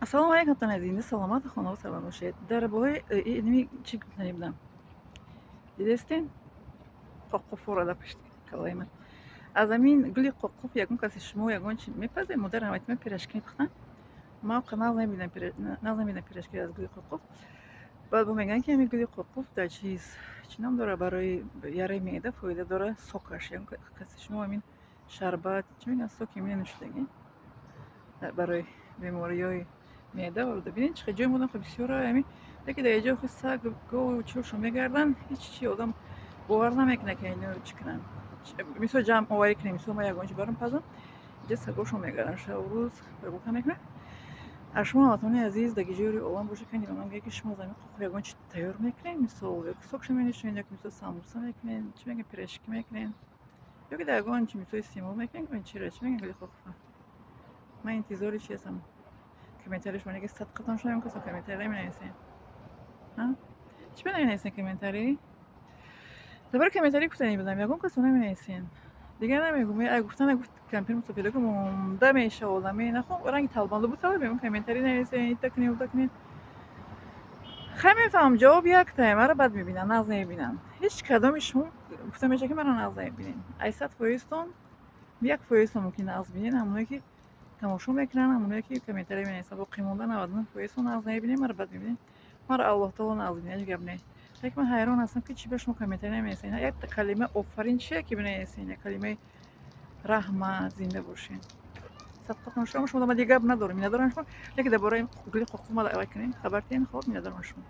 Ассалому алайкум, азизон, саломат, хонаву саломат бошед. Дар болои инми чӣ гуфтанӣ будам? Дидестен? Қоққуф дар пушти калаи ман. Аз ҳамин гули қоққуф ягон касе шумо ягон чи мепазед? Модарам айтма, пирожки мепухтан. Ман нағз намебинам, нағз намебинам пирожки аз гули қоққуф. Баъд бо мегӯянд, ки ҳамин гули қоққуф дар чиз, чӣ ном дора, барои яраи меъда фоида дора, сокаш. Ягон касе шумо ҳамин шарбат, чӣ мегӯянд, соки менӯшидагӣ? Барои бемориҳои меъда ворда. Бинед, чӣ ҷои модам хел бисёр ҳамин, яке дар ҷо хел саг, гову чӯшо мегарданд, ҳеҷ чи одам бовар намекунад, ки ино чӣ кунанд. Мисол, ҷамъ оварӣ кунем, мисол, ман ягон чи барам пазам, инҷа сагошон мегарданд, шабу рӯз прогулка мекунанд. Аз шумо, ҳамватанони азиз, дар ҷойи олам бошед, кани ба ман гӯед, ки шумо аз ҳамин қоққуф ягон чи тайёр мекунед, мисол, ё сокша менӯшед, ё ки, мисол, самбуса мекунед, чӣ мегӯянд, пирожки мекунед, ё ки дар ягон чи, мисол, истеъмол мекунед, чиро, чӣ мегӯянд, гули қоққуфа. Ман интизори чи ҳастам? Комментарии шумо неги садқатон шудам, касо комментарий наменависед. Чӣ менависед комментарий? Дар бораи комментарий гуфтанӣ будам, ягон касо наменависед. Дигар намегӯм, ай гуфта нагуфт кампир мусофира ки монда мешава одаме, нахо ранги талбанду буд, талаб мегӯм, комментарий нависед, ита кунед, ута кунед. Хай, мефаҳмам, ҷавоб яктае: маро бад мебинанд, нағз намебинанд. Ҳеҷ кадоми шумо гуфта мешавад, ки маро нағз намебинед. Ай 100 фоизтон 1 фоизтон мумкин нағз бинед, ҳамоное ки тамошо мекунанд, ҳамоное ки комментарий менависанд. Боқӣ монда 99 фоизтон нағз намебинед, маро бад мебинед. Маро Аллоҳ таоло нағз бинад, ҳеҷ гап не. Лекин ман ҳайрон ҳастам, ки чӣ ба шумо комментарий наменависед. Як калима офарин чие ки бинависед, як калимаи раҳмат, зинда бошед. Садқатон шумо, шумо ман дигар гап надорам, миннатдорам шумо, лекин дар бораи гули қоққуф мада авай кунед, хабар диҳед, хоб, миннатдорам шумо.